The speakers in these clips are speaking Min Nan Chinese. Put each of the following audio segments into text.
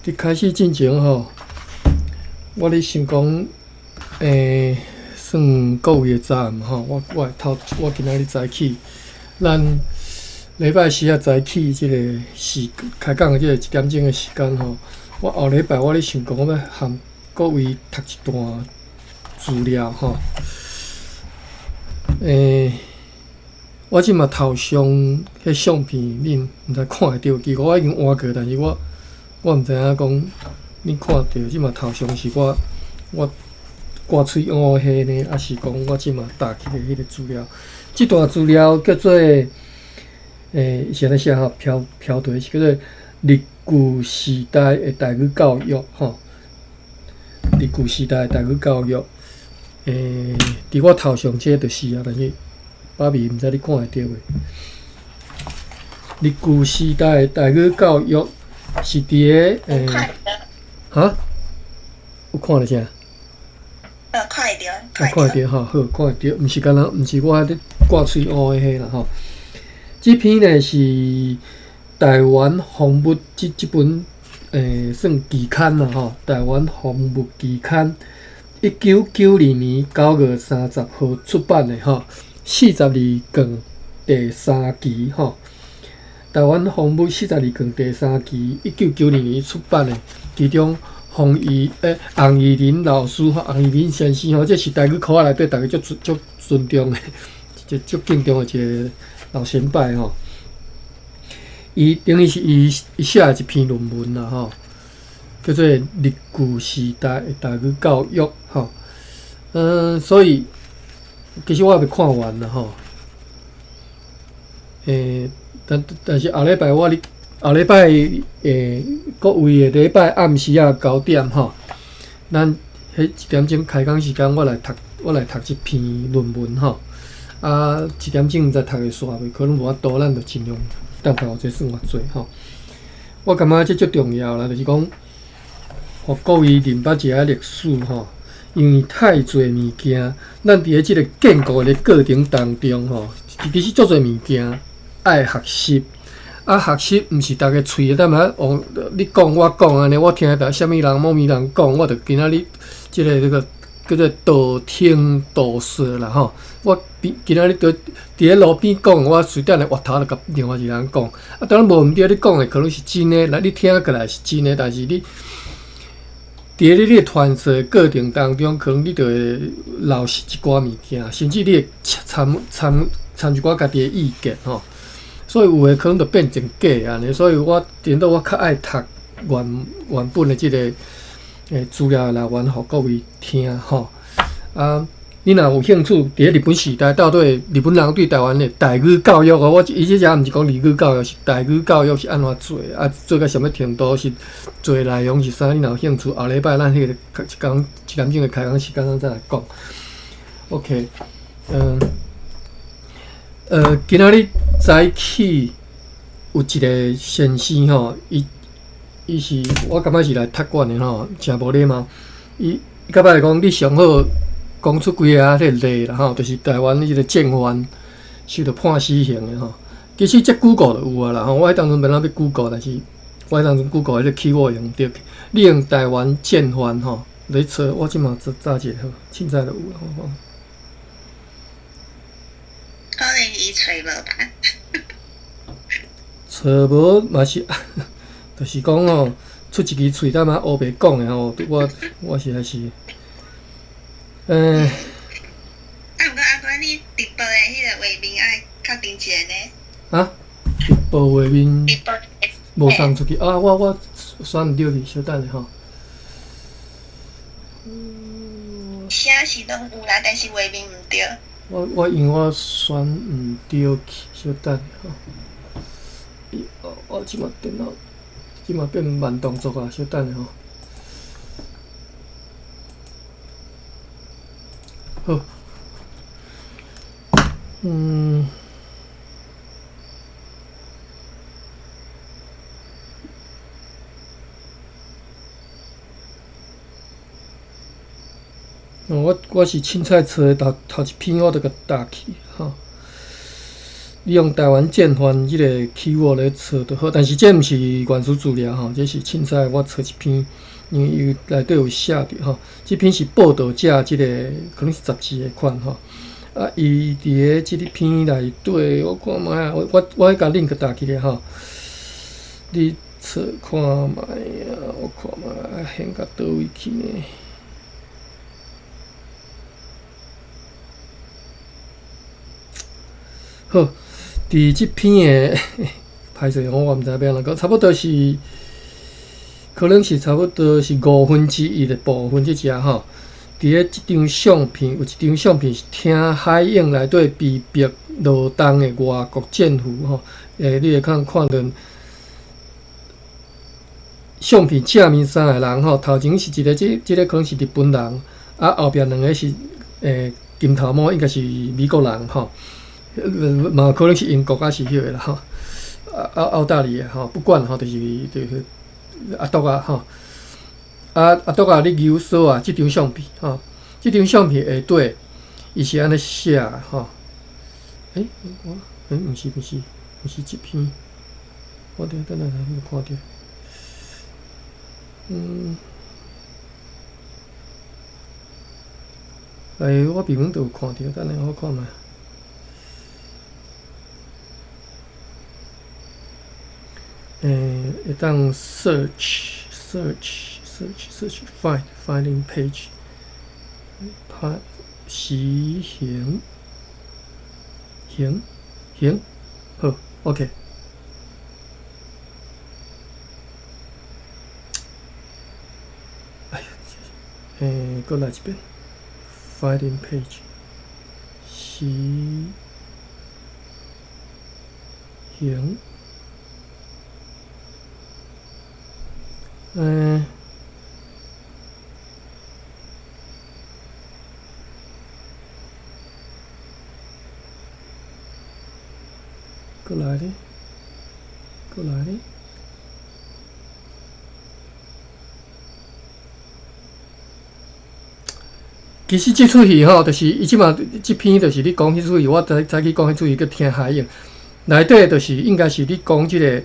伫開始進前吼，我咧想講，算各位的責任吼，我會透，我今仔日早起，咱禮拜四仔早起這個時開講的這個一點鐘的時間吼，我後禮拜我咧想講，我欲含各位讀一段資料吼。我這馬頭上彼相片，恁毋知看會著，其實我已經換過，但是我毋知影講恁看著這馬頭上是我掛喙烏彼呢，抑是講我這馬搭起的彼個資料？這段資料叫做是按呢寫吼，標標題是叫做《日據時代的台語教育》吼，日據時代的台語教育。佇我頭上這就是啊，但是芭比毋知你看會著袂？日據時代的台語教育是佇個哈？有看著啥？看會著，看會著吼，好，看會著，毋是干焦，毋是我咧掛喙烏的彼啦吼。這篇呢是台灣風物這本算期刊啦吼，台灣風物期刊，1992年9月30號出版的吼，42卷第三期吼。台灣風物42卷第三期，1992年出版的，其中洪怡林老師吼，洪怡林先生吼，這是台語科學內底逐家足足尊重的，一個足敬重的一個老前輩吼。伊等於是伊寫的一篇論文啦吼，叫做《日據時代的台語教育》吼。所以其實我猶未看完啦吼。但是後禮拜我咧，後禮拜各位的禮拜暗時仔9點吼，咱彼一點鐘開講時間，我來讀這篇論文吼。啊，一點鐘毋知讀會煞未？可能無法度，咱就盡量等下這算偌濟吼。我感覺這足重要啦，就是講，予各位認捌一下歷史吼，因為太濟物件，咱佇咧這個建國的過程當中吼，其實足濟物件愛學習。啊，學習毋是逐家喙踮遐往你講我講按呢，我聽著啥物人某物人講，我就今仔日這個這個叫做道聽途說啦吼。我邊今仔日佇咧路邊講，我隨便咧越頭就共另外一個人講。啊，當然無毋對，你講的可能是真的，來你聽過來是真的，但是你佇咧你的傳說過程當中，可能你就會漏失一寡物件，甚至你會摻摻摻一寡家己的意見吼。所以有的可能就變成假按呢，所以我顛倒我較愛讀原原本的這個資料來源，予各位聽吼。啊，你若有興趣，佇咧日本時代到底日本人對台灣的台語教育哦，我伊這遮毋是講日語教育，是台語教育是按怎做，啊，做到啥物程度，是做的內容是啥？你若有興趣，後禮拜咱彼個一工一點鐘的開講時間，咱再來講。OK，今仔日早起有一個先生吼，伊是我感覺是來讀館的吼，誠無禮貌。伊較擺講，你上好講出幾个仔彼個例啦吼，就是台灣彼個戰犯受著判死刑的吼。其實這 Google 就有啊啦吼，我彼當陣本來欲 Google，但是我彼當陣 Google 彼個 keyword 用毋著。你用台灣戰犯吼來查，我這馬查一下好，凊彩就有啦。可能伊揣無吧？揣無嘛是，就是講吼，出一支喙踮遐烏白講的吼，我實在是，啊，毋過阿官，你直播的彼個畫面愛確定一下呢？啊？直播畫面無送出去啊！我選毋著去，小等下吼。聲是攏有啦，但是畫面毋對。我因為我選毋著去，小等下吼。我這馬電腦這馬變慢動作啊，小等下吼。好。我是凊彩揣的頭頭一篇，我就共搭去吼。你用台灣戰犯這個 keyword 咧查就好，但是這毋是原始資料吼，這是凊彩我查一篇，因為伊內底有寫著吼，這篇是報導者這個可能是雜誌的款吼。啊，伊佇咧這篇內底，我看覓啊，我會共 link 打起來吼，你查看覓啊？我看覓現甲佗位去呢？好，佇這篇的歹勢，我毋知欲按怎講，差不多是，可能是差不多是1/5的部分這隻吼。佇咧這張相片，有一張相片是聽海湧內底被迫勞動的外國戰俘吼，你會通看著相片正面三個人吼，頭前是一個這個可能是日本人，啊後壁兩個是金頭毛，應該是美國人吼，嘛可能是英國抑是彼個啦吼，澳大利亞吼，不管吼，就是阿篤仔吼。啊阿篤仔，你搜索啊，這張相片吼，這張相片下底伊是按呢寫吼。我毋是毋是毋是這篇，我等下無看著。我明明都有看著，等下我看覓。會當 search search search search find finding page，拍死刑刑刑，好，OK。哎呀，閣來一遍，finding page，死刑。閣來咧，閣來咧。其實這齣戲吼，就是伊這馬這篇就是咧講彼齣戲，我早早起講彼齣戲叫聽海湧，內底就是應該是咧講這個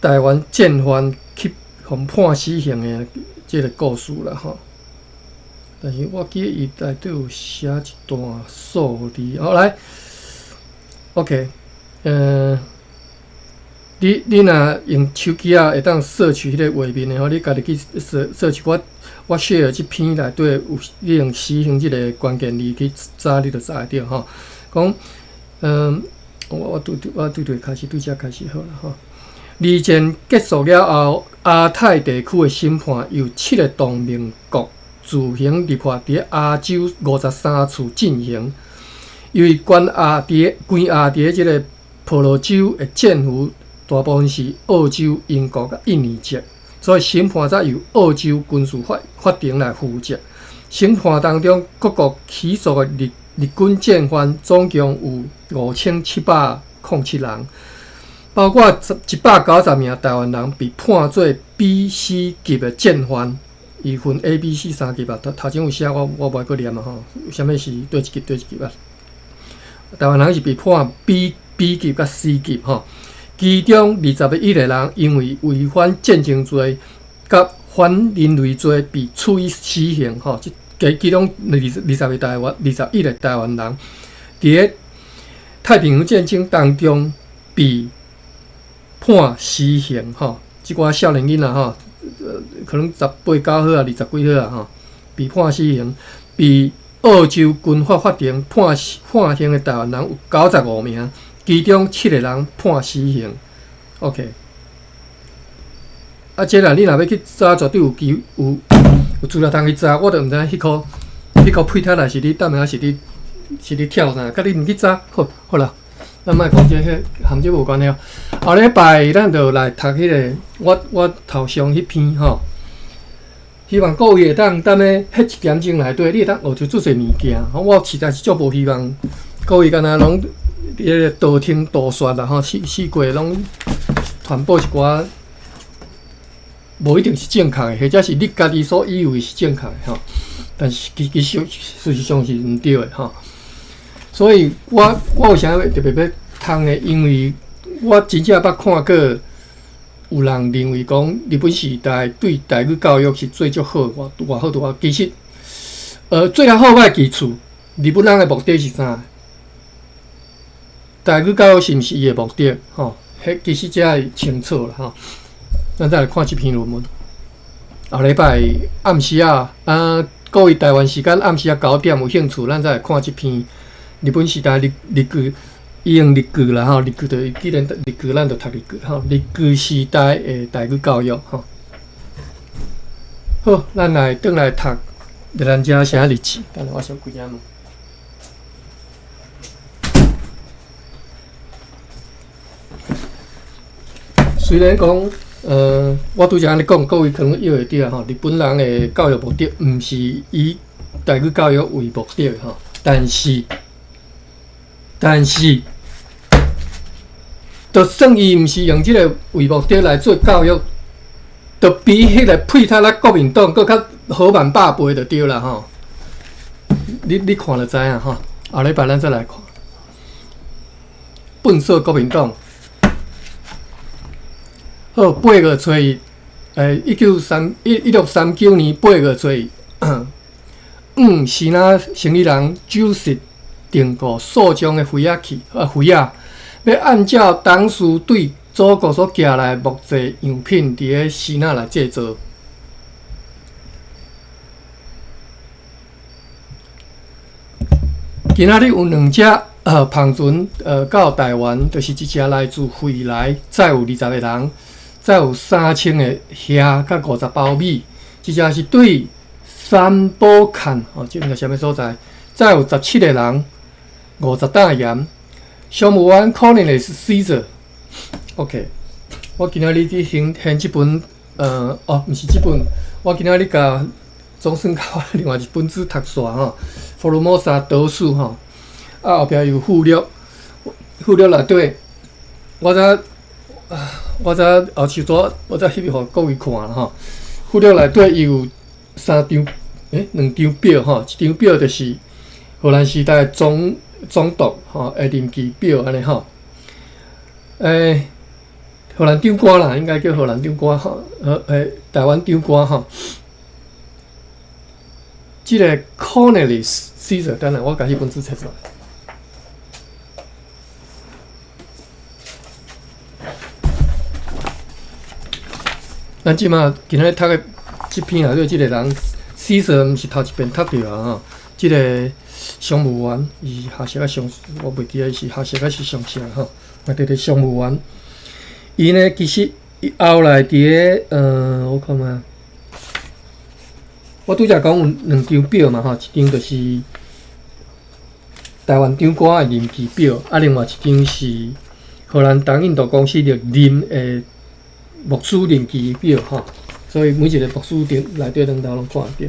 台灣戰犯去予判死刑的這個故事啦吼。但是我記得伊內底有寫一段數字，好來，OK，你若用手機仔會當 search 彼個畫面的吼，你家己去 search 我 share 這篇內底有你用死刑這個關鍵字去查，你就查會著吼。講，我對開始對這開始好啦吼。二戰結束了後，亞太地區的審判由七個同盟國自行立法，佇亞洲53處進行。因為關押佇這個婆羅洲的戰俘，大部分是澳洲、英國佮印尼籍，所以審判才由澳洲軍事法庭來負責。審判當中，各國起訴的日軍戰犯總共有5707人，包括190名台灣人被判做 B、C 級的戰犯，伊分 A、B、C 三級啊。頭前有寫，我無愛閣念啊吼。啥物是佗一級，佗一級啊？台灣人是被判 B 級佮 C 級吼。其中21個人因為違反戰爭罪佮反人類罪被處以死刑吼。其中21個台灣人，佇咧太平洋戰爭當中被判死刑吼。這寡少年囡仔吼，可能十八九歲啊，二十幾歲啊吼，被判死刑，被澳洲軍法法庭判刑的台灣人有95名，其中七個人判死刑。OK，啊，這啦，你若欲去查，絕對有機有資料通去查，我就毋知彼箍屁仔來是咧踮遐是咧跳啥，佮你毋去查，好，好啦，咱莫講這彼含這無關係哦。後禮拜咱就來讀彼個我頭上彼篇吼，希望各位會當踮咧彼一點鐘內底，你會當學著足濟物件。我實在是足無希望各位敢若攏彼個道聽途說啦吼，四界攏傳播一寡無一定是正確的，或者是你家己所以為是正確的吼，但是其實事實上是毋對的吼。所以我有啥物特別欲通的，因為我真正捌看過有人認為講日本時代對台語教育是做足好，偌偌好拄啊。其實，做較好歹其次，日本人的目的是啥？台語教育是毋是伊的目的？吼，彼其實才會清楚啦吼。咱再來看這篇論文。後禮拜暗時仔，啊，各位台灣時間暗時仔9點有興趣，咱再來看這篇日本時代日日據，伊用日據啦吼，日據就既然日據，咱就讀日據吼。日據時代的台語教育吼。好，咱來轉來讀咱遮啥日子？等下我先關下門。雖然講，我拄才按呢講，各位可能臆會著吼，日本人的教育目的毋是以台語教育為目的吼，但是，就算伊毋是用這个為目的來做教育，就比彼个屁塔仔國民黨閣較好萬百倍就對啦吼。你看就知影吼。後禮拜咱再來看，笨手國民黨。好，8月初一，1639年8月初一，支那生意人周實訂購數張的飛仔去，飛仔，欲按照當時對祖國所寄來的木製樣品，佇咧支那來製造。今仔日有兩隻帆船到台灣，就是一隻來自惠來，載有20個人。載有3000个蝦佮50包米，一隻是對三寶崁哦，這毋知啥物所在，載有17個人，50擔鹽。商務員可能會是 Caesar。OK，我今仔日去掀掀這本，哦，毋是這本，我今仔日共總算共我另外一本書讀煞吼，福爾摩沙德書吼，啊後壁有附錄，附錄內底，我才。我才後手紙，我才翕予各位看啦吼。附錄內底伊有三張，兩張表吼，一張表就是荷蘭時代總督吼的任期表按呢吼。荷蘭長官啦，應該叫荷蘭長官吼，台灣長官吼。這个 Cornelis Caesar，等下我共彼本書揣出來。咱這馬今仔日讀的這篇內底，這个人 Caesar 毋是頭一遍讀著啊吼。這个商務員伊下屬啊上，我袂記得伊是下屬還是上屬吼。啊，對對，商務員，伊呢其實伊後來佇咧，我看覓，我拄才講有兩張表嘛吼，一張就是台灣長官的任期表，啊，另外一張是荷蘭東印度公司的任的牧師任期表吼，所以每一個牧師頂內底兩頭攏看會著。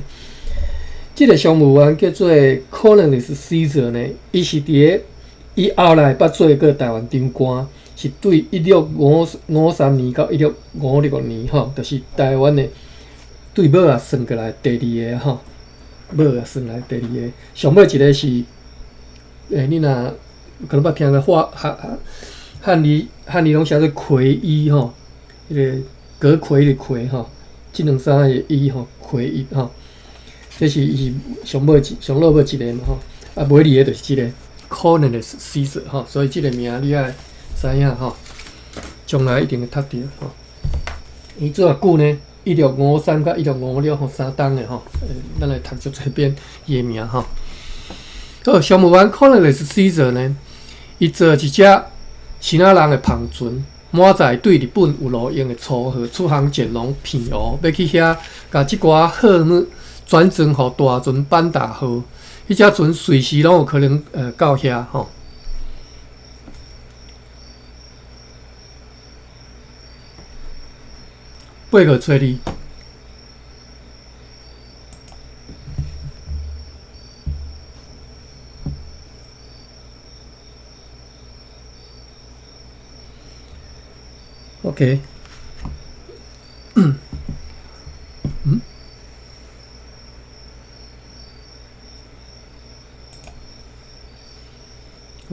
這个商務員叫做 Cornelis Caesar 呢，伊是佇咧伊後來捌做過台灣長官，是對1653年到1656年吼，就是台灣的對尾仔算過來第二个吼，尾仔算來第二个。上尾一个是，你若可能捌聽過話漢漢字漢字攏寫做魁一吼，彼个閣魁的魁吼，這兩三个一吼，魁一吼。這是伊上尾一上落尾一个嘛吼，啊，尾二个就是這个 Cornelis Caesar 吼，所以這个名你愛知影吼，將來一定會讀著吼。伊做偌久呢？1653佮1656吼，三冬的吼，咱來讀足濟遍伊的名吼。好，商務員 Cornelis Caesar 呢，伊坐一隻支那人的帆船，滿載對日本有路用的粗貨，出航前往澎湖，欲去遐共這寡貨物轉裝予大船班達號，彼隻船隨時攏有可能到遐吼。8月初二，OK，嗯。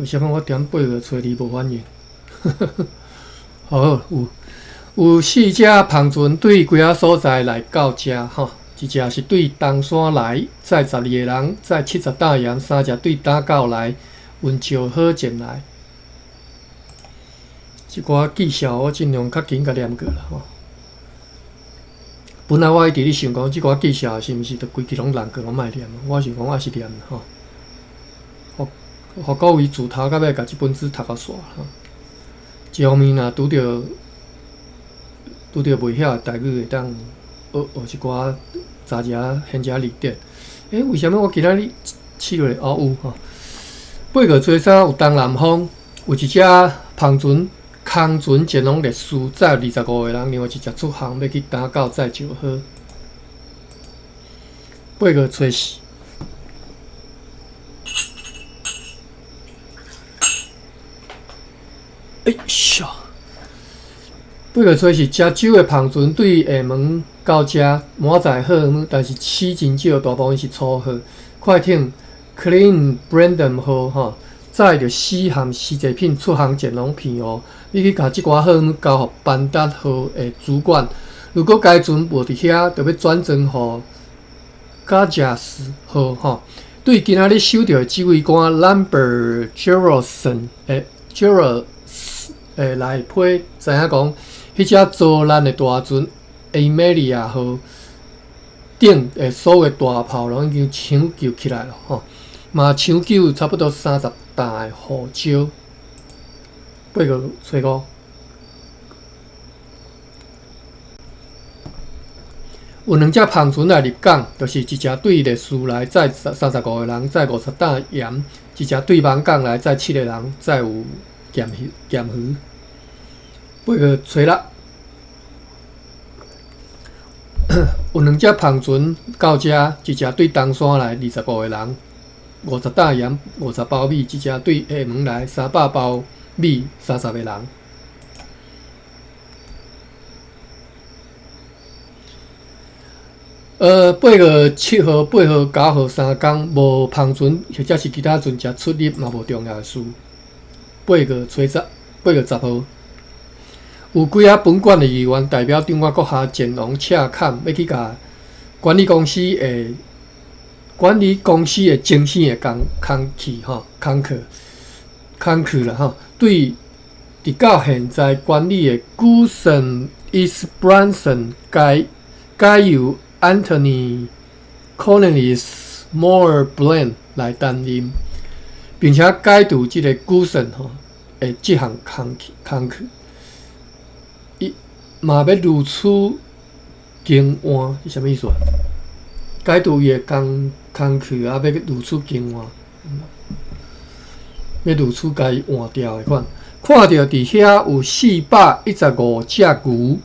為啥物我點8月初二無反應？好，有四隻帆船對幾仔所在來到遮吼，一隻是對東山來載12個人，載70擔鹽；三隻對打狗來運石好前來。這寡記數我盡量較緊共念過啦吼。本來我一直咧想講，這寡記數是毋是著規氣攏難過攏莫念？我想講抑是念吼。予予各位自頭到尾共這本書讀予煞吼。一方面若拄著袂曉的台語，會當學學一寡雜字、現成字典。為啥物我今仔日試落哦有吼？8月初三有東南風，有一隻帆船空船前往歷斯，載25個人，另外一隻出航欲去打狗載石膏。8月初四。哎咻！8月初四，食酒的帆船對廈門到遮滿載貨物，但是死真少，大部分是粗貨。快艇 Clean Brandon 號吼，載著死和絲製品出航前往澎湖。你去共這寡貨物交予班達號的主管。如果該船無佇遐，就欲轉裝予加賈斯號吼。對今仔日收著的指揮官 Lambert Geraldson 的 Gerald 來批，知影講，彼隻遭難的大船 Amelia 號頂的所有大炮攏已經搶救起來了吼，嘛搶救差不多30擔的胡椒。8月初五，有兩隻帆船來入港，就是一隻對歷斯來載35個人，載50擔鹽；一隻對網港來載七個人，載有鹹魚鹹魚。8月初六，有兩隻帆船到遮，一隻對東山來25個人，50擔鹽，50包米；一隻對廈門來300包米，30個人。8月7號、8號、9號三工無帆船或者是其他船隻出入嘛無重要的事。8月初10、8月10號，有幾仔本館的議員代表長官閣下前往赤崁，欲去共管理公司的精省的工空氣吼工課工課啦吼，對直到現在管理的 Goosen Isbrandtsen 改改由 Anthony Cornelis Moorbrand 來擔任，並且解除這個 Goosen 吼的這項工工課，伊嘛欲如此更換，是啥物意思啊？解除伊的工工課啊，欲如此更換，欲如此共伊換掉的款。看著佇遐有415隻牛，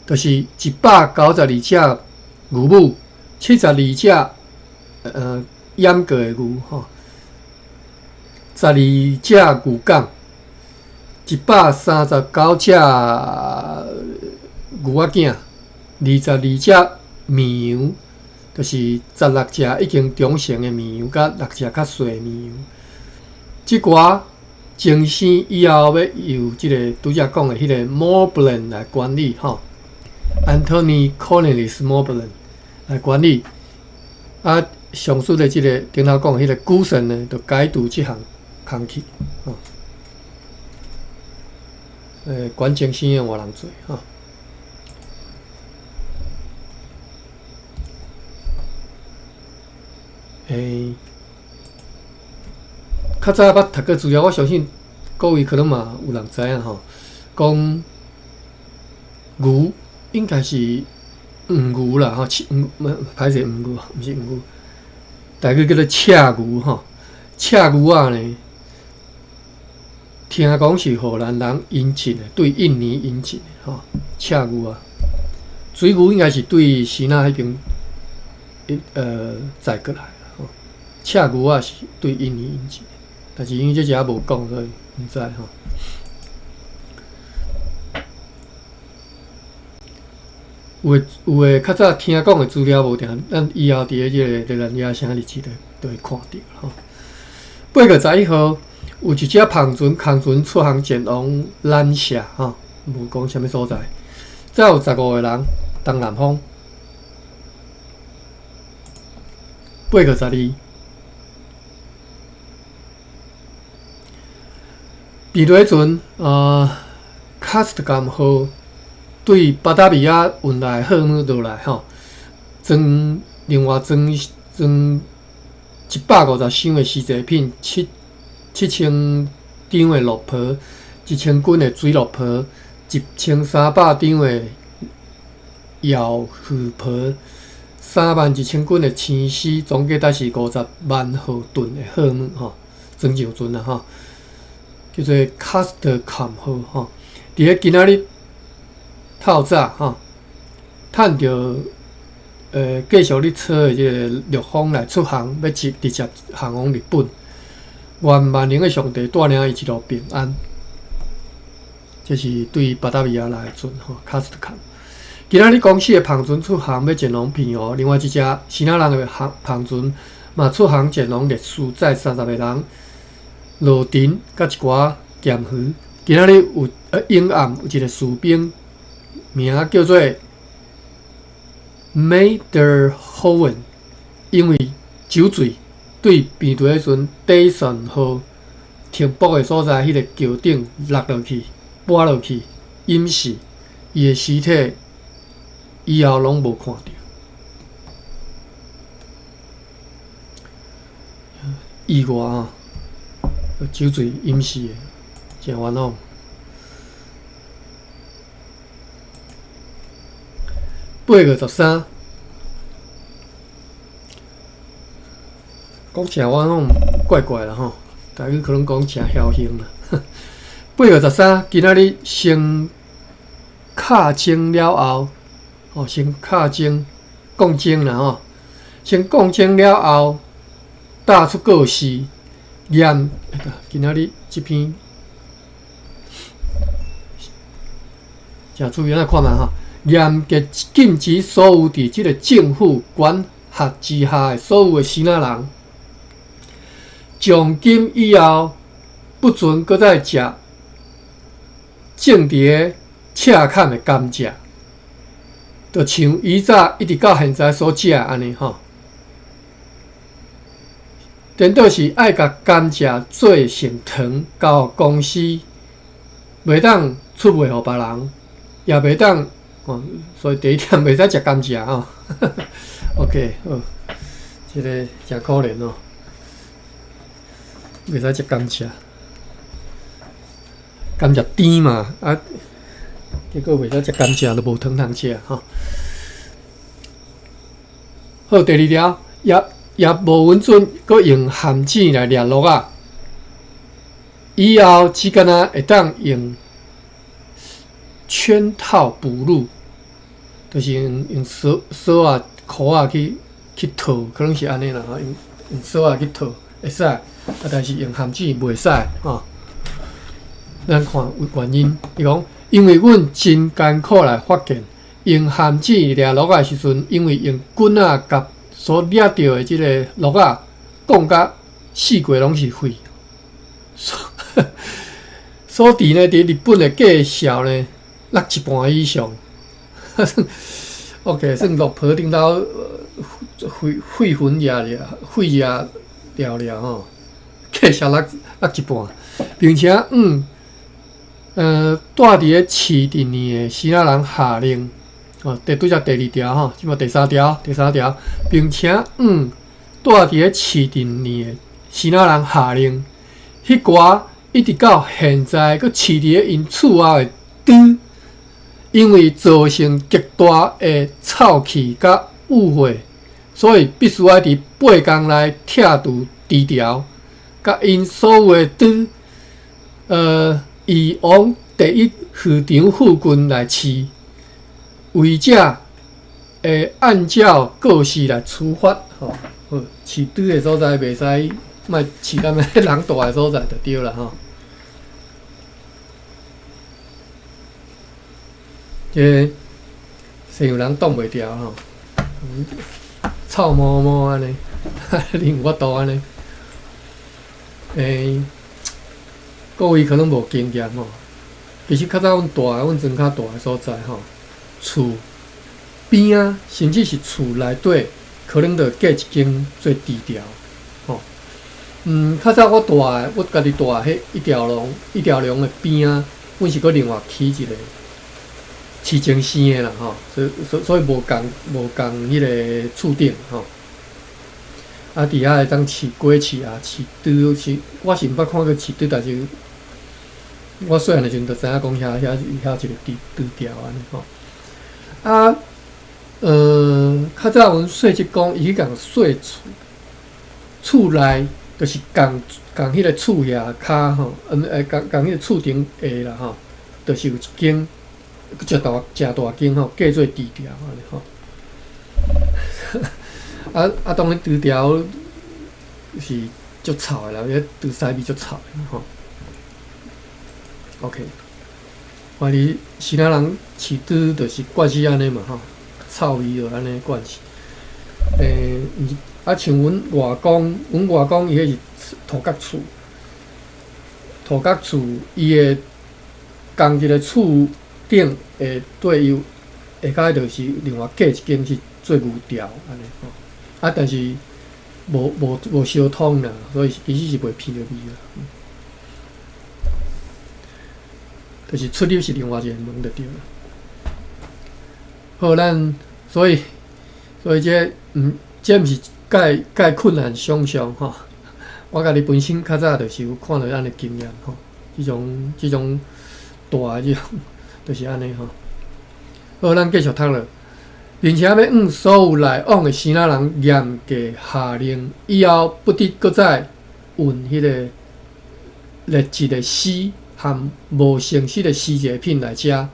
就是192隻牛母，72隻閹過的牛吼，12隻牛犅，139隻牛仔囝，22隻綿羊，就是16隻已經長成的綿羊，佮六隻較細的綿羊。這寡精生以後欲由這个拄才講的彼個 Moorbrand 來管理吼，Anthony Cornelis Moorbrand 來管理。啊，上述的這个頂頭講的彼個 Goosen 呢，就解除這項工課吼。管精生的換人做吼。較早捌讀過資料，我相信各位可能嘛有人知影吼，講牛應該是黃牛啦吼，毋歹勢黃牛，毋是黃牛，台語叫做赤牛吼，赤牛仔呢，聽講是荷蘭人引進的，對印尼引進的吼，赤牛仔，水牛應該是對支那彼邊載過來的吼，赤牛仔是對印尼引進的，但是因為這遮無講，所以毋知吼。有的較早聽講的資料無定，咱以後佇咧這个熱蘭遮省日誌就會看著吼。8月11號，有一隻帆船空船出航前往蘭社吼，無講啥物所在，載有15個人，東南方。8月12，平底船卡斯特甘號對巴達維亞運來貨物落來吼，裝另外裝裝150箱的絲製品，7000張的落皮，1000斤的水落皮，1300張的药鱼皮，31000斤的青丝，总计达是50万毫吨的货物吼，装上船啦吼，叫做卡斯特坎号吼。伫咧今仔日透早吼，趁著继续咧操的這个陆风来出航，欲直接航往日本。愿万能的上帝帶領伊一路平安。這是對巴達維亞來的船吼，卡斯特坎。今仔日公司的帆船出航，欲前往澎湖。另外一隻支那人的航帆船嘛出航前往烈嶼，載30個人，落田佮一寡鹹魚。今仔日有永暗有一个士兵，名叫做 Mayderhoven，因為酒醉，對平地船底線號停泊的所在，彼个橋頂落落去，跋落去，淹死。伊的屍體以後攏無看著。意外啊！酒醉淹死的，真冤枉。8月13，講真冤枉怪怪啦吼，台語可能講真僥倖啦。8月13，今仔日先敲鐘了後，哦，先敲鐘降鐘啦吼，先降鐘了後，打出告示，嚴今仔日這篇誠注意，咱看覓吼。嚴格禁止所有佇這个政府管轄之下的所有的支那人，從今以後不准閣再食種佇个赤坎的甘蔗，就像以早一直到現在所食的按呢吼。顛倒是愛共甘蔗做成糖，交予公司，袂當出賣予別人，也袂當。哦，所以第一點袂使食甘蔗吼。OK，好，這个誠可憐哦，袂使食甘蔗，甘蔗甜嘛，啊，結果袂使食甘蔗，就無糖通食吼。好，第二條，也也無允准閣用陷阱來掠鱸仔，以後只干焦會當用圈套捕鱸。就是用用索索仔、箍仔去去套，可能是按呢啦吼，用用索仔去套會使，啊，但是用陷阱袂使吼。咱看有原因，伊講，因為阮真艱苦來發現，用陷阱掠鱸仔的時陣，因為用棍仔共所掠著的這个鱸仔，講甲四界攏是血，所致呢，佇日本的價數呢，落一半以上。OK，算落坡頂頭血血粉掠掠，血掠了了吼，價數落落一半，並且住佇咧市鎮裡的支那人下令，哦，第拄才第二條吼，這馬第三條，第三條，並且住佇咧市鎮裡的支那人下令，彼寡一直到現在閣飼佇咧𪜶厝後的豬。因為造成極大的臭氣佮污穢，所以必須愛佇8工內拆除豬牢，佮𪜶所有的豬，移往第一漁場附近來飼，違者會按照告示來處罰。吼，好，飼豬的所在袂使，莫飼踮彼人住的所在就對啦吼。這个西洋人擋袂牢吼，臭毛毛按呢，你有法度按呢？各位可能無經驗吼。其實較早阮蹛的，阮莊跤蹛的所在吼，厝邊仔，甚至是厝內底，可能就隔一間做豬牢吼。較早我蹛的，我家己蹛的彼一條龍，一條龍的邊仔，阮是閣另外起一個飼精生的啦吼，所以無仝彼个厝頂吼。啊，佇遐會當飼雞、飼鴨、飼豬、飼，我是毋捌看過飼豬，但是我細漢的時陣就知影講遐一個豬牢按呢吼。啊，較早阮細職工伊去共細厝，厝內就是仝仝彼個厝遐跤吼，仝仝彼個厝頂下啦吼，就是有一間誠大誠大間吼，隔做豬牢按呢吼。啊，當然豬牢是足臭的啦，彼豬屎味足臭的吼。OK，反正支那人飼豬就是慣勢按呢嘛吼，臭味就按呢慣勢。啊，像阮外公，阮外公伊彼是土角厝，土角厝伊的仝一个厝頂下底有下跤就是另外隔一間是做牛牢按呢吼。啊，但是無相通啦，所以其實是袂鼻著味啦。就是出入是另外一个門就對啦。好，咱所以這毋是蓋蓋困難想像吼。我家己本身較早就是有看著按呢經驗吼，這種大的這種就是按呢吼。好，咱繼續讀落，並且欲向所有來往的支那人嚴格下令，以後不得閣再運彼个劣質的絲和無誠實的絲製品來遮。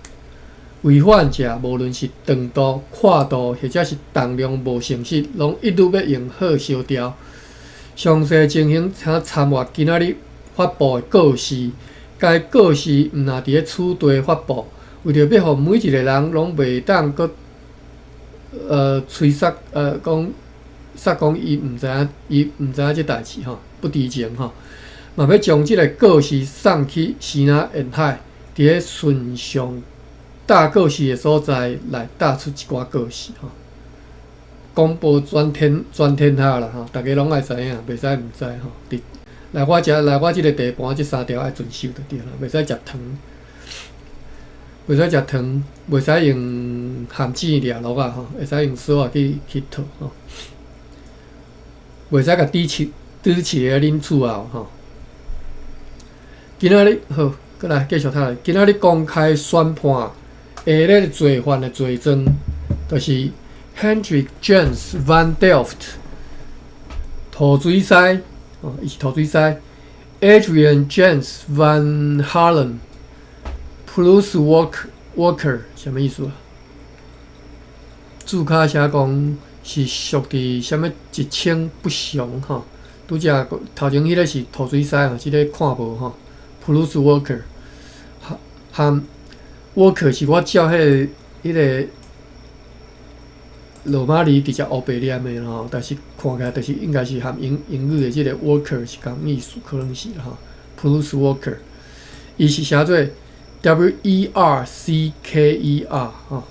違反者，無論是長度、闊度，或者是重量無誠實，攏一律欲用火燒掉。詳細情形，請參閱今仔日發布的告示。該告示毋但佇咧此地發布，為著欲予每一个人攏袂當閣催索講說講伊毋知影，伊毋知影這代誌吼，不知情吼，嘛欲將這个告示送去支那沿海，佇咧順上貼告示的所在來貼出一寡告示吼，公布全天下啦吼，逐家攏愛知影，袂使毋知吼。佇來我遮來我這个地盤，這三條愛遵守就對啦，袂使食糖，袂使食糖，袂使用頷舌掠螺仔吼，會使用索仔去套吼，袂使共豬飼豬飼佇恁厝後吼。今仔日好，閣來繼續讀落。今仔日公開宣判，下列罪犯的罪狀，就是 Hendrik James Van Delft 塗水師，哦，伊是塗水師；Adrian James Van Harlem Plus Worker 啥物意思啊？註跤寫講是屬佇啥物職稱不詳吼。拄才頭前彼个是塗水師吼，這个看無吼。Plus Worker 和 Worker 是我照彼个羅馬字直接烏白念的吼，但是看起來就是應該是和英語的這个 worker 是仝意思，可能是吼。Plus Worker，伊是寫做 Wercker 吼。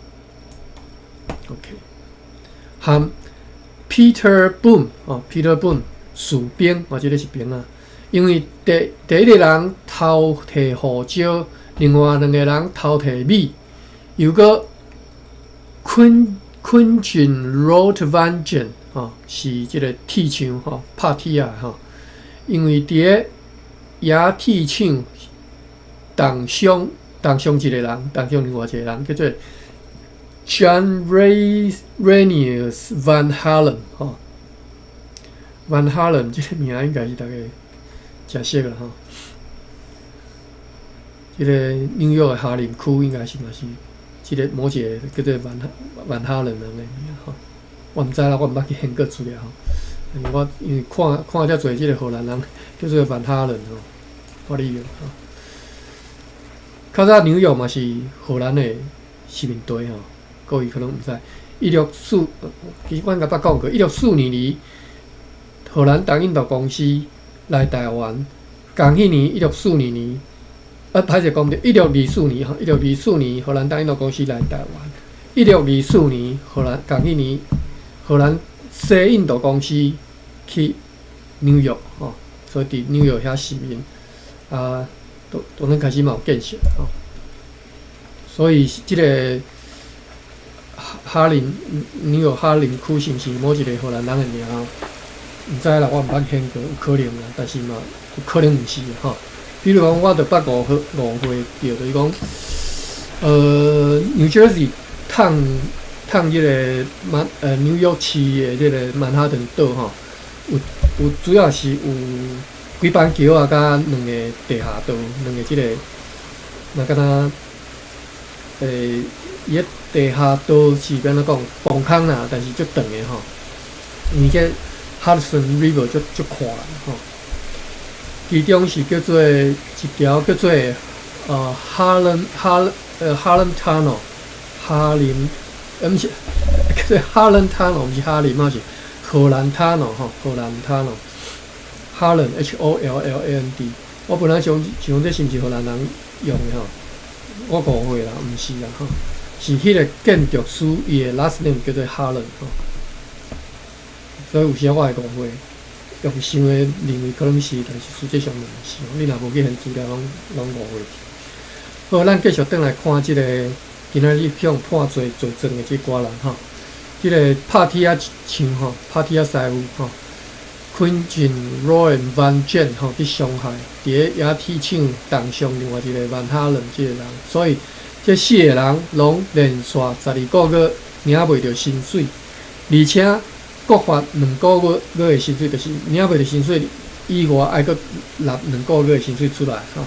OK，和 Peter Boom 哦，Peter Boom 士兵，哦，這个是兵啊。因為第一个人偷提胡椒，另外兩个人偷提米，又閣昆昆俊 Roodvangen 吼，是這个鐵廠吼，拍鐵仔吼。因為佇咧冶鐵廠重傷一个人，重傷另外一个人，叫做 John Renius Van Halen 吼。Van Halen 這个名應該是逐家誠熟啦吼。這个紐約的哈林區應該是嘛是這个某一个叫做 Van Halen 人的名吼。我毋知啦，我毋捌去研究資料吼。我因為看看遮濟這个荷蘭人叫做 Van Halen 吼，我理解吼。較早紐約嘛是荷蘭的殖民地吼，各位可能毋知。其實我應該捌講過，1642年，荷蘭東印度公司來台灣。仝彼年1642年，啊，歹勢講毋對，一六二四年吼，一六二四年荷蘭東印度公司來台灣。一六二四年，荷蘭仝彼年，荷蘭西印度公司去紐約吼，所以佇紐約遐市面啊，當當陣開始嘛有建設吼。所以這个哈林紐約哈林區是毋是某一个荷蘭人的名？毋知啦，我毋捌聽過，有可能啦，但是嘛有可能毋是吼。比如講，我著捌誤會著，就是講，New Jersey 迵迵彼个紐約市的這个曼哈頓島吼，有主要是有幾板橋仔，佮兩個地下道，兩個這个，若敢若，伊个地下道是欲按怎講，磅空啦，但是足長的吼，因為這 Hudson River 足足闊啦吼。其中是叫做一條叫做Harlem Tunnel，哈林，毋是叫做 Holland Tunnel，毋是哈林嘛，是荷蘭 Tunnel 吼，荷蘭 Tunnel，Holland H O L L A N D。我本來想想這是毋是荷蘭人用的吼，我誤會啦，毋是啦吼，是彼个建築師伊的 last name 叫做 Holland 吼，所以有時我會誤會。用想的認為可能是，但是實際上毋是。你若無去現資料，攏攏誤會。好，咱繼續轉來看這个今仔日向判罪罪證的這寡人吼。這个拍鐵仔匠吼，拍鐵仔師傅吼，Quintin Roy Van Jan 吼去傷害，佇咧冶鐵廠重傷另外一个 Van Halen 這个人，所以這四个人攏連續12個月領袂著薪水，而且閣罰2個月的薪水，就是領袂著薪水以外，愛閣納兩個月的薪水出來吼。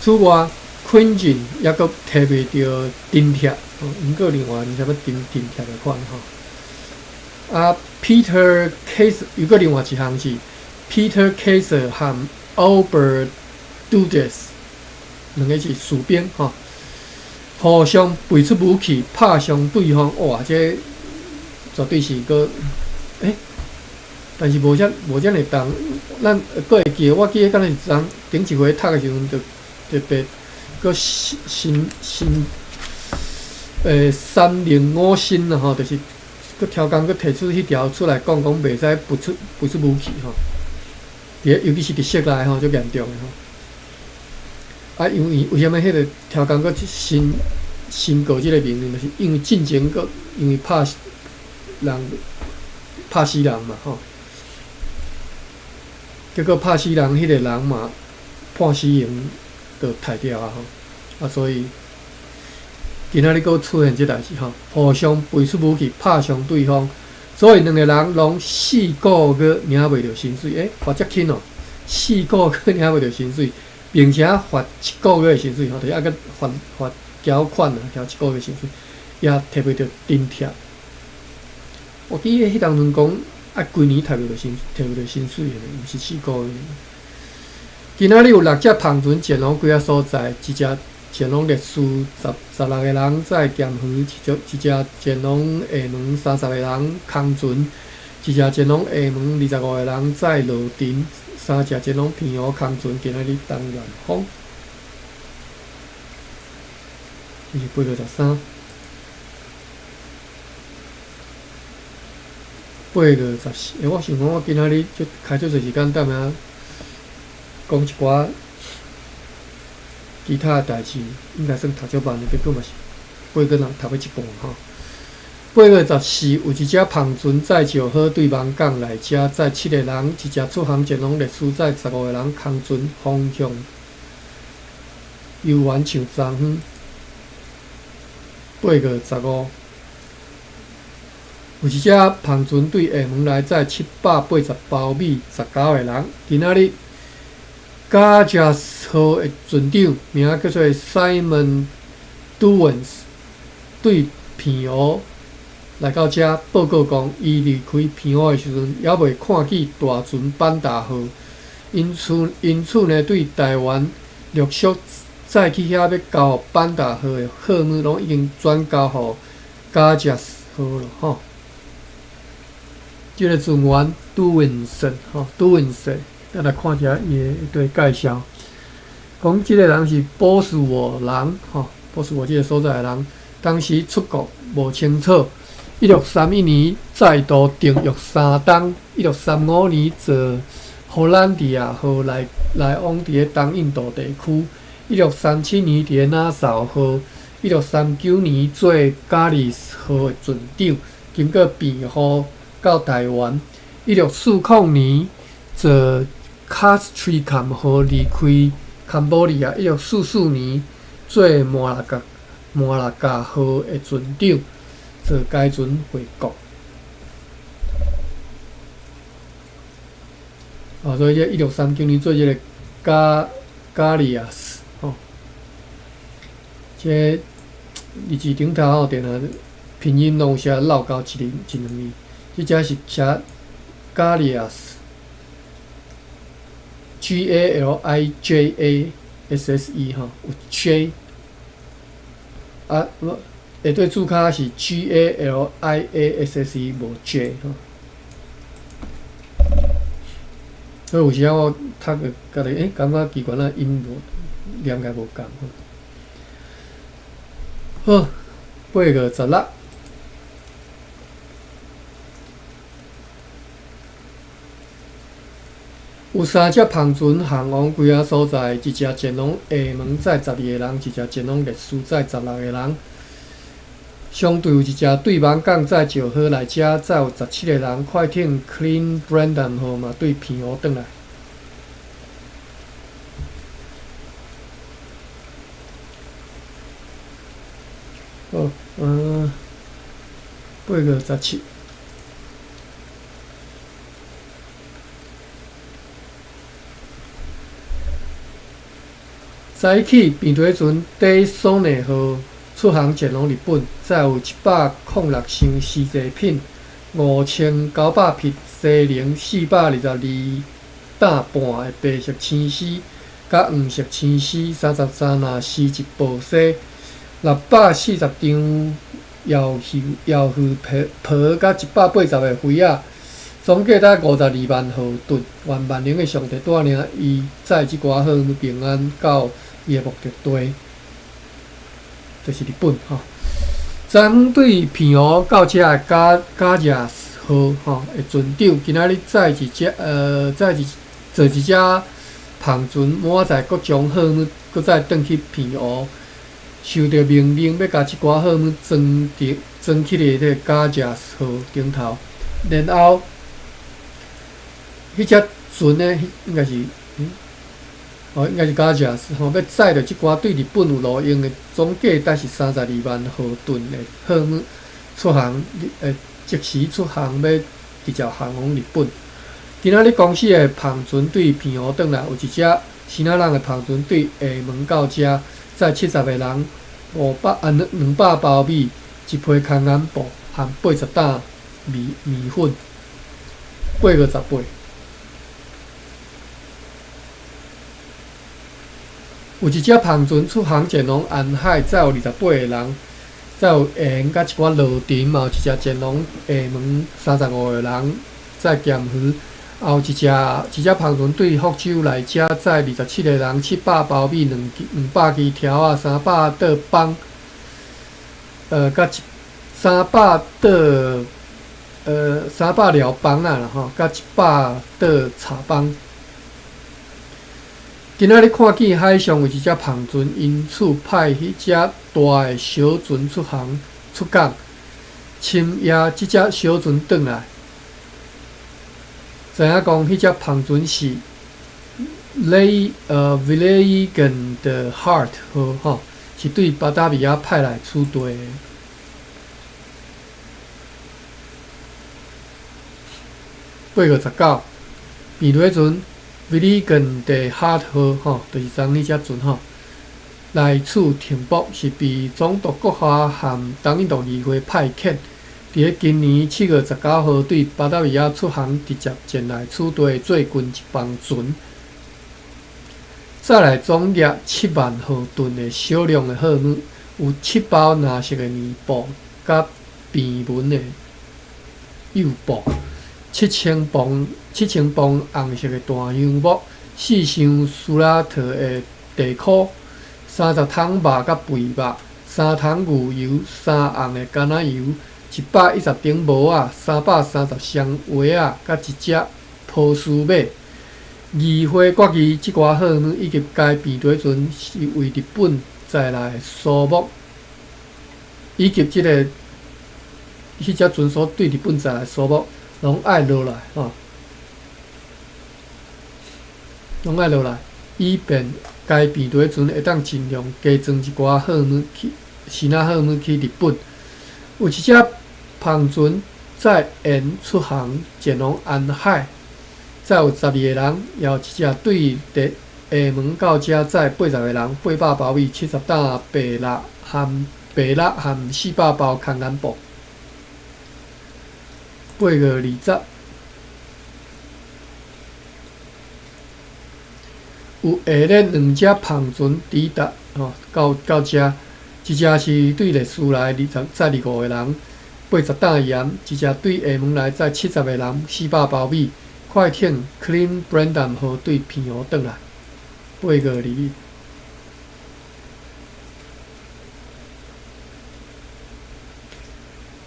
此外，Quintin 抑閣提袂著津貼，毋過另外是啥物津貼的款吼。啊，Peter Case 又閣另外一項是 Peter Kaiser 和 Albert Dudes 兩个是士兵吼，互相拔出武器拍傷對方，哇！這絕對是閣但是無遮爾重，咱閣會記，我記得敢若是昨頂一回讀的時陣，就特別閣新新新三令五申啦吼，就是閣超工閣提出彼條出來講，講袂使拔出武器吼。佇尤其是佇室內吼，足嚴重的吼。啊，因為為啥物彼个超工閣新申告這个命令，就是因為進前閣因為拍人拍死人嘛吼，結果拍死人彼个人嘛判死刑就刣掉啊吼，啊所以今仔日閣出現這代誌吼，互相拔出武器拍傷對方，所以兩个人攏四個月領袂著薪水，罰遮輕哦，四個月領袂著薪水，並且罰一個月的薪水吼，就是愛閣罰繳款啊，繳一個月薪水，也提袂著津貼。我記得彼當陣講，愛規年提袂著薪水的，毋是四個月。今仔日有六隻帆船前往幾个所在，一隻前往烈士十六个人載鹹魚，一隻前往廈門30個人空船，一隻前往廈門25個人載螺鈿，三隻前往澎湖空船。今仔日東南風，這是8月13。8月14，我想講，我今仔日這開足濟時間踮遐講一寡其他的代誌，應該算讀足慢的，結果嘛是八月人讀欲一半吼。8月14，有一隻帆船載石膏對網港來遮載七个人，一隻出航前往烈士載15個人空船方向游園樹莊園。8月15。有一隻帆船對廈門來載780包米19個人。今仔日加加斯號的船長名叫做 Simon Duwens，對澎湖來到遮報告講，伊離開澎湖的時陣，猶未看見大船板達號，因此呢，對台灣陸續載去遐欲交予板達號的貨物，攏已經轉交予加加斯號了吼。這个船員杜文森吼，杜文森，咱來看一下伊的一堆介紹，講這个人是波斯沃人，吼，波斯沃這个所在的人，當時出國無清楚。1631年再度定約山東，1635年坐荷蘭迪亞號來往佇咧東印度地區。1637年佇咧拿掃號，1639年做加利斯號的船長，經過澎湖到台灣。1640年坐卡斯崔坎號離開坎波利亞。1644年做摩拉加號的船長，坐該船回國。啊，所以這1639年做這个加利亞斯，吼，這字字頂頭吼，定定拼音攏有寫漏交一字一兩字，這只是寫加利亞斯，GALIJASSE 吼，有 J，啊，無下底註跤是 GALIASSE 無 J 吼。所以有時仔我讀個家己感覺奇怪，咱音無念起來無仝吼。好，8月16。有三隻帆船航往幾仔所在，一隻前往廈門載12個人，一隻前往麗斯載16個人。相對有一隻對網港載石號來遮載有17個人。快艇 Klein Brandon 號嘛對澎湖轉來。好，8月17。早起，平底船底索內號出航前往日本，載有106箱絲製品、5900匹西寧、422擔半的白色青絲、佮黃色青絲、33籃絲質布紗、640張搖魚皮佮180個圍仔，總計達52萬荷頓。願萬能的上帝帶領伊載這寡貨物平安到伊的目的地，就是日本吼。昨昏對澎湖到遮的加亞斯號吼的船長，今仔日載一隻載一坐一隻帆船滿載各種貨物，閣再轉去澎湖，收著命令欲共這寡貨物裝佇裝去咧彼個加亞斯號頂頭，然後彼隻船呢，應該是，哦，應該是加亞斯吼，欲載著這寡對日本有路用的，總計達是32萬荷噸的貨物出航，即時出航欲直接航往日本。今仔日公司的帆船對澎湖轉來，有一隻新仔人的帆船對廈門到遮，載70個人，500 啊兩兩百包米，一批空眼布含80擔麵粉。8月18。有一隻帆船出航前往安海，載有28個人，載有鹽佮一寡螺鈿，嘛有一隻前往廈門35個人，載鹹魚。也有一隻帆船對福州來遮載27個人，700包米，200支條仔，300桌枋，佮一三百桌，300寮枋仔啦吼，佮100桌柴枋。今仔日看見海上有一隻帆船，因此派彼隻大的小船出航出港，深夜這隻小船轉來，知影講彼隻帆船是 Vliegen de Hart 號吼，是對巴達維亞派來此地的。8月19，平底船 Vliegen de Hart 號吼，就是昨彼隻船吼，來此停泊，是被總督閣下和東印度議會派遣，佇咧今年7月19號對巴達維亞出航，直接前來此地的最近一班船，載來總額7萬荷噸的少量的貨物，有7包藍色的棉布佮平紋的幼布， 7000磅7000磅紅色的大橡木，4箱蘇拉特的地箍，30桶肉佮肥肉，3桶牛油，3甕的橄欖油，110頂帽仔，330雙鞋仔，佮一隻波斯馬。議會決議這寡貨物以及該平底船是為日本載來的蘇木，以及這个彼隻船所對日本載來的蘇木，攏愛落來吼，攏愛落來，以便該平底船會當盡量加裝一寡貨物去，支那貨物去日本。有一隻帆船載鹽出航前往安海，載有12個人，也有一隻對佇廈門到遮載80個人，800包米，70擔白蠟含白蠟含400包空眼布。8月20，有下列兩隻帆船抵達吼，到遮，一隻是對麗斯來載25個人，80擔鹽；一隻對廈門來載70個人，400包米。快艇 Clean Brandon 號對澎湖轉來。8月21。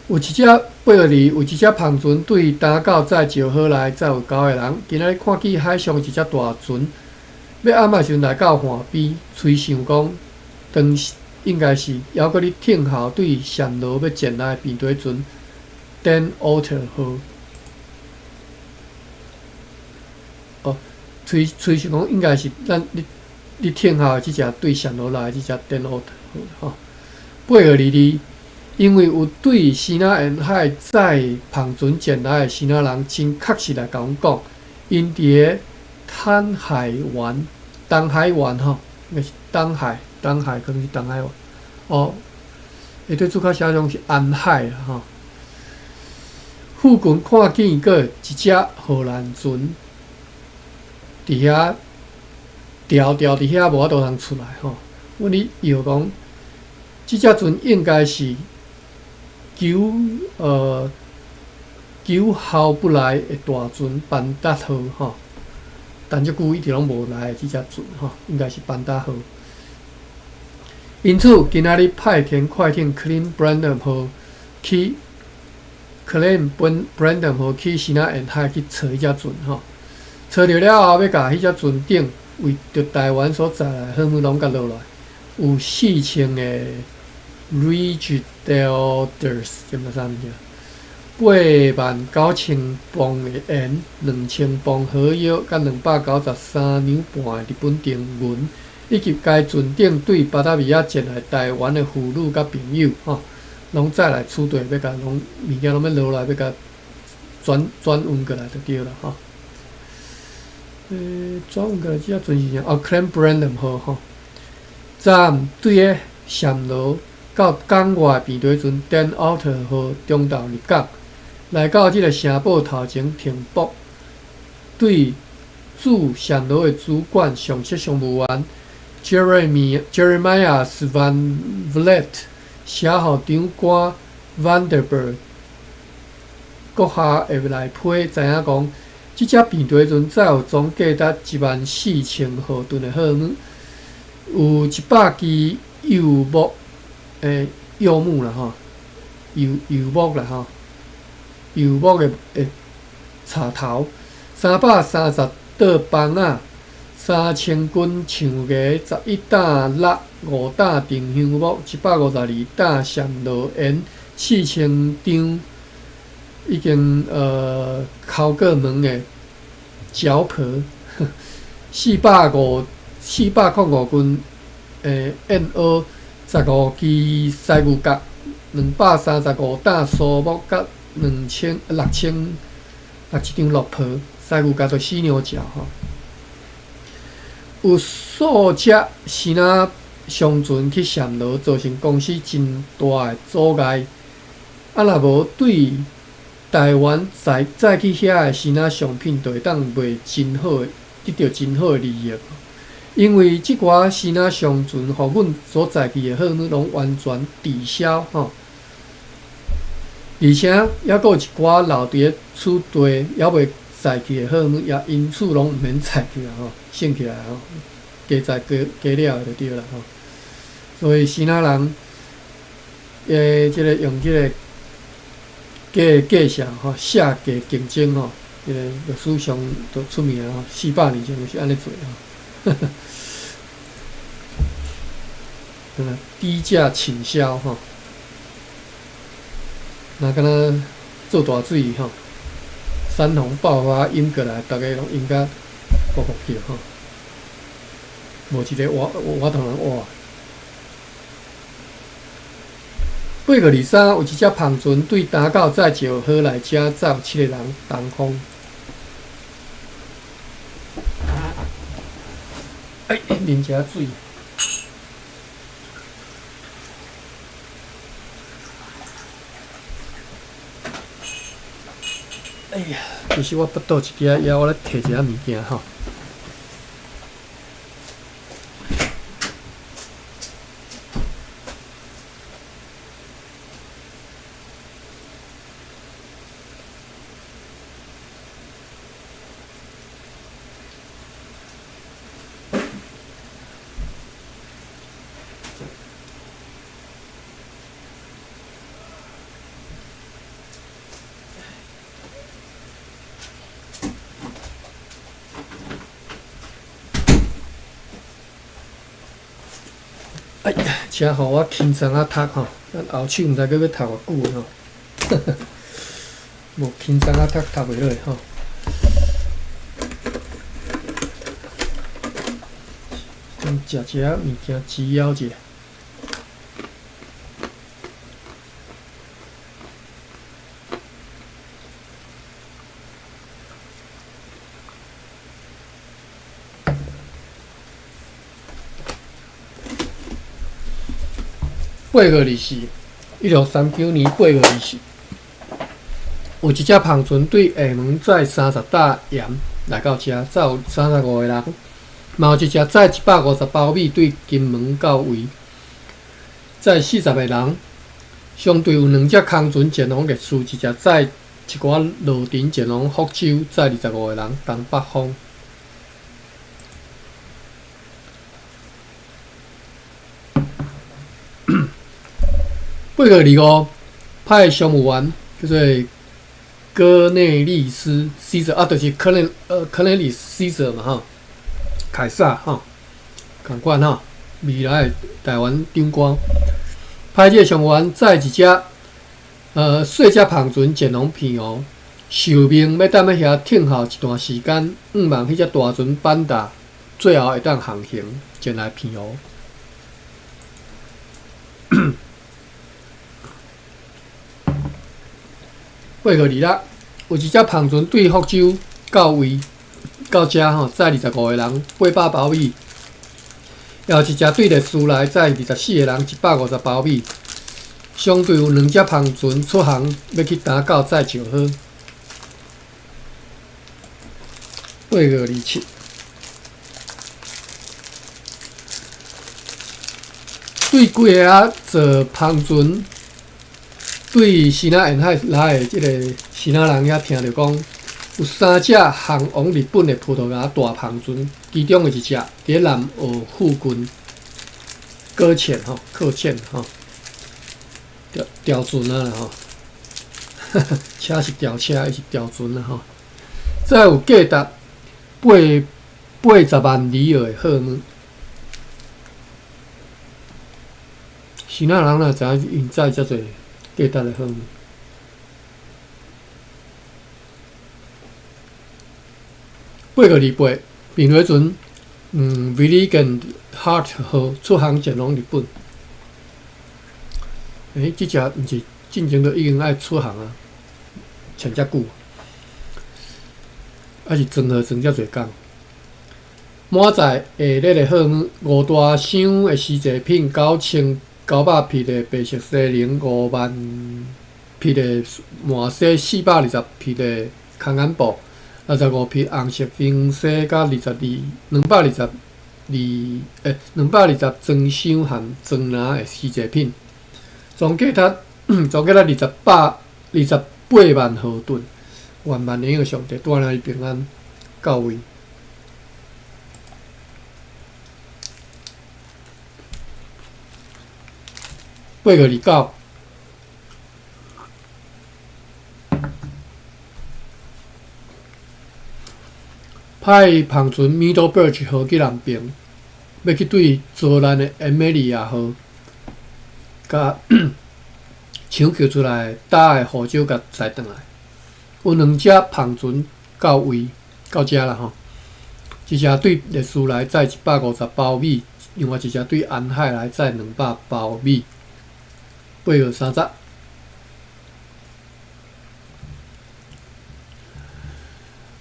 有一隻8月2，有一隻帆船對丹到載石河來載有九個人。今仔日看見海上一隻大船，欲暗的時陣來到岸邊，吹想講，當時應該是猶閣咧聽候對暹羅欲前來的平底船 Den Otter 號。哦，吹吹想講應該是咱咧咧聽候的這隻對暹羅來的這隻 Den Otter 號吼。8月22。因為有對支那沿海載帆船前來的支那人真確實來共阮講，𪜶佇个坦海灣、東海灣吼，應該是東海、東海可能是東海灣哦。下底註腳寫講是安海啦吼。附近看見閣一隻荷蘭船佇遐牢牢佇遐無法度通出來吼。阮咧臆講，這隻船應該是求候不來的大船班達號吼，但遮久一直攏無來的這隻船吼，應該是班達號。因此，今仔日派遣快艇 Clean Brandon 號去 Clean Brandon 號去支那沿海去揣彼隻船吼，揣著了後，欲共彼隻船頂為著台灣所載來的貨物攏共落來，有4000個。Rietdelders，這毋知啥物件？89,000磅的鹽，2000磅火藥，佮293兩半的日本銅銀，以及該船頂對巴達維亞前來台灣的婦女佮朋友，吼，攏載來此地，欲共攏物件攏欲落來，欲共轉轉運過來就對啦，吼。轉運過來這隻船是啥？哦，Clan Brandon 號，吼。昨暗對个暹羅到港外平底船 Den Otter 號中晝入港，來到這个城堡頭前停泊，對駐暹羅的主管上級商務員 Jeremias Van Vliet 寫予長官 Vanderburg 閣下會來批，知影講，這隻平底船載有總價值14,000荷頓的貨物，有100支柚木。柚木啦吼，柚柚木啦吼，柚木的插頭，330桌枋仔，3000斤橡皮，11擔蠟，5擔丁香木，152擔暹羅鹽，4000張已經敲過門的腳皮，405斤燕蚵。15支犀牛角，235擔蘇木，佮两千六千六一張綠袍，犀牛角就死牛角吼。有數隻支那商船去暹羅，造成公司真大的阻礙。啊，若無對台灣載載去遐的支那商品，就會當賣真好的，得著真好的利益。因為這寡支那商船，予阮所載去的貨物攏完全滯銷吼。而且犹閣有一寡留佇咧此地猶未載去的貨物，也因此攏毋免載去啊吼，省起來吼，加載加加了就對啦吼。所以支那人，這个用這个假價數吼，下價競爭吼，這个歷史上都出名吼，400年前就是按呢做吼。低價傾銷吼，若敢若做大水吼，山洪爆發淹過來，逐家攏淹甲糊糊去吼，無一个活活通人活。8月23，有一隻帆船對礁到載石荷來遮，載有七个人同風。哎，啉一下水。哎呀，其實我腹肚一支枵，我來提一下物件吼。哎，請予我輕鬆仔讀吼，咱後手毋知閣欲讀偌久吼，無輕鬆仔讀讀袂落吼。先食一下物件滋枵者。8月24，1639年8月24，有一隻帆船對廈門載30擔鹽來到遮，載有35個人。嘛有一隻載150包米對金門到位，載40個人。相對有兩隻空船前往歷史，一隻載一寡螺鈿前往福州，載25個人東北方。8月25，派商務員叫做哥內利斯·西澤啊，就是科內利斯·西澤嘛吼，凱撒吼，仝款吼，未來的台灣長官，派這个商務員載一隻細隻帆船前往澎湖，受命欲踮咧遐等候一段時間，向望彼隻大船板達，最後會當航行前來澎湖。8月26，有一隻帆船對福州到位到遮吼，載25個人，800包米；也有一隻對歷史來載24個人，150包米。相對有兩隻帆船出航，欲去礁到載石荷。8月27，對幾个仔坐帆船。對支那沿海來的這個支那人遐聽著講，有三隻航往日本的葡萄牙大帆船，其中的一隻佇咧南澳附近擱淺吼，擱淺吼，掉掉船啊啦吼，車是吊車，伊是吊船啊吼。載有價值80萬里爾的貨物，支那人哪知影𪜶載遮濟價值的貨物？8月28，平尾船，Valiant Heart 號出航前往日本。這隻毋是進前都已經愛出航啊，穿遮久，還是裝貨裝遮濟工？滿載下列的貨物：五大箱的絲製品，9900匹的白色西翎，5萬匹的麻紗，420匹的空眼布，65匹紅色冰紗，佮222，220裝箱含裝籃的絲製品，總價值28万荷吨。愿万能的上帝带领伊平安到位。8月29，派帆船 Middleburg 号去南爿，欲去对遭难的艾米莉亚号，共抢救出来搭的护照共载转来。有两隻帆船到位到遮啦吼，一隻對列斯來載150包米，另外一隻對安海來載200包米。8月30，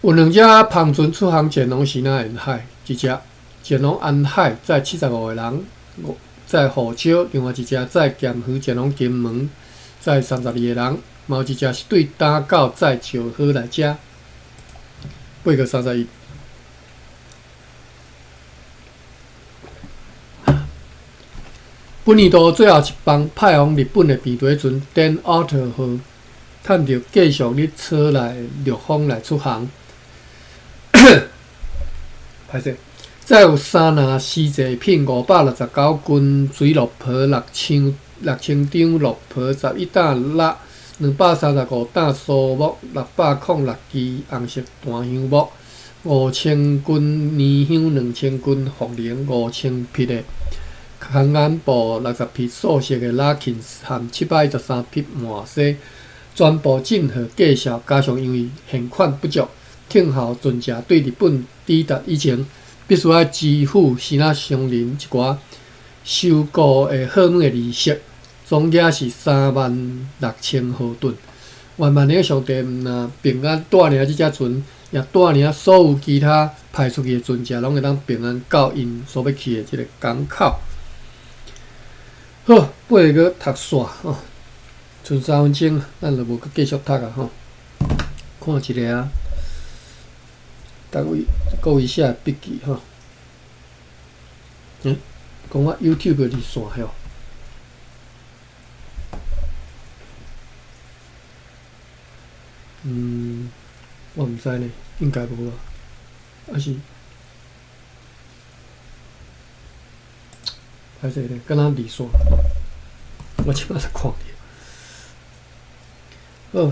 有兩隻帆船出航前往支那沿海，一隻前往安海載75個人，載護照；另外一隻載鹹魚前往金門，載32個人。嘛有一隻是對打狗載石膏來遮。8月31，本年度最後一班派往日本的平底船 Dan Arthur 號，趁著繼續咧吹來熱風來出航。歹勢，載有三籃絲製品569斤水螺皮6000張螺皮11擔蠟235擔蘇木606支紅色檀香木5000斤年香2000斤茯苓5000匹的空眼布60匹素色的拉琴和713匹麻紗，全部進貨計數，加上因為現款不足，聽候船隻對日本抵達以前，必須愛支付支那商人一寡收購的貨物的利息，總額是36,000荷頓。願萬能上帝毋但平安帶領這隻船，也帶領所有其他派出去的船隻，攏會當平安到𪜶所欲去的這個港口。好，8月讀煞吼，賰3分鐘，咱就無閣繼續讀啊吼。看一下啊，逐位各位寫的筆記吼。講我 YouTube 離線吼。我毋知呢，應該無啊，抑是歹勢咧，敢若離線，我這擺才看著。好，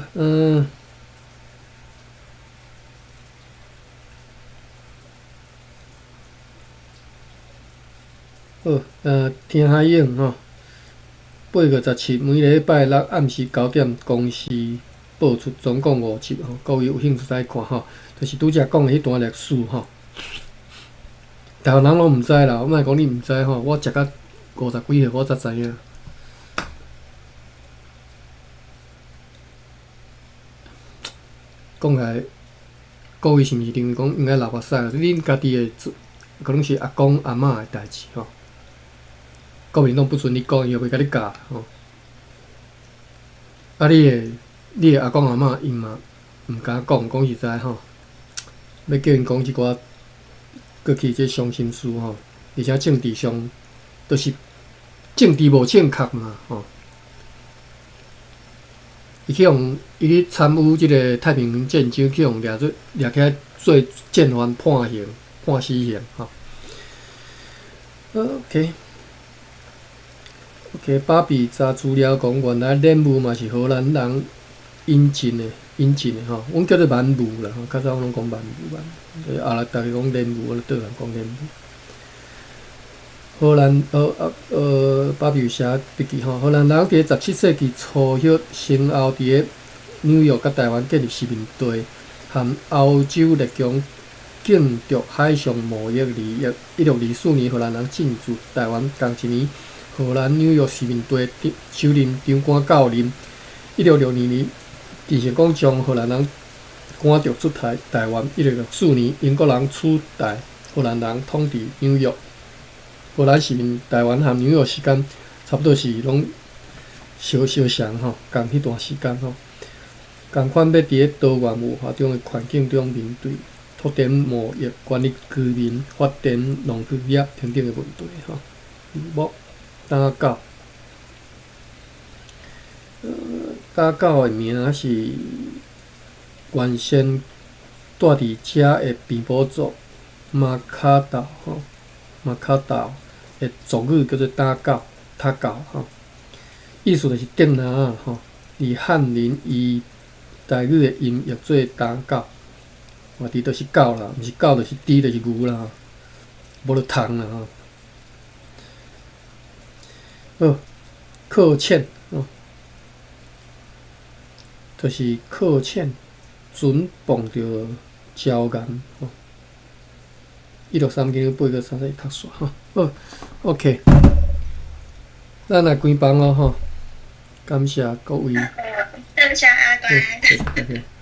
好，聽海湧吼，8月17，每禮拜六暗時9點，公視播出，總共5集吼，各位有興趣使看吼，就是拄才講的彼段歷史吼。台灣人攏毋知啦，我莫講你毋知吼，我食甲50幾歲，我才知影。講起來，各位是毋是認為講應該流目屎？恁家己的可能是阿公阿嬤的代誌吼。國民黨不准你講，伊又袂共你教吼。啊，你的阿公阿嬤𪜶嘛毋敢講，講實在吼，欲叫𪜶講這寡過去這傷心事吼，而且政治上就是政治無正確嘛吼。伊去予伊去參與這個太平洋戰爭，去予掠做掠起來做戰犯判刑、判死刑吼。OK。OK，芭比查資料講，原來蓮霧嘛是荷蘭人引進的，引進的吼，阮叫做蠻霧啦，吼，較早阮攏講蠻霧，後來逐家講蓮霧，我就倒來講蓮霧。荷蘭，芭比有寫筆記吼，荷蘭人佇咧17世紀初葉，先後佇咧紐約佮台灣建立殖民地，和歐洲列強競逐海上貿易利益。1624年，荷蘭人進駐台灣，仝一年，荷蘭紐約殖民地首任長官到任。1662年，鄭成功將荷蘭人趕逐出台灣。1664年，英國人取代荷蘭人統治紐約。荷蘭殖民台灣和紐約時間差不多是攏相相仝吼，仝彼段時間吼。仝款欲佇咧多元文化中的環境中面對拓展貿易、管理居民、發展農副業等等的問題吼。木打狗，打狗的名是原先蹛佇遮的平埔族馬卡島吼，馬卡島的族語叫做打狗、塔狗吼，意思就是電仔吼。佇漢人伊台語的音譯做打狗，嘛佇就是狗啦，毋是狗就是豬就是牛啦，無就蟲啦吼。好，靠淺吼，就是靠淺，船碰著礁岩吼。163今日8個30讀煞吼。好，OK，咱來關房囉吼，感謝各位。多謝阿關。 OK。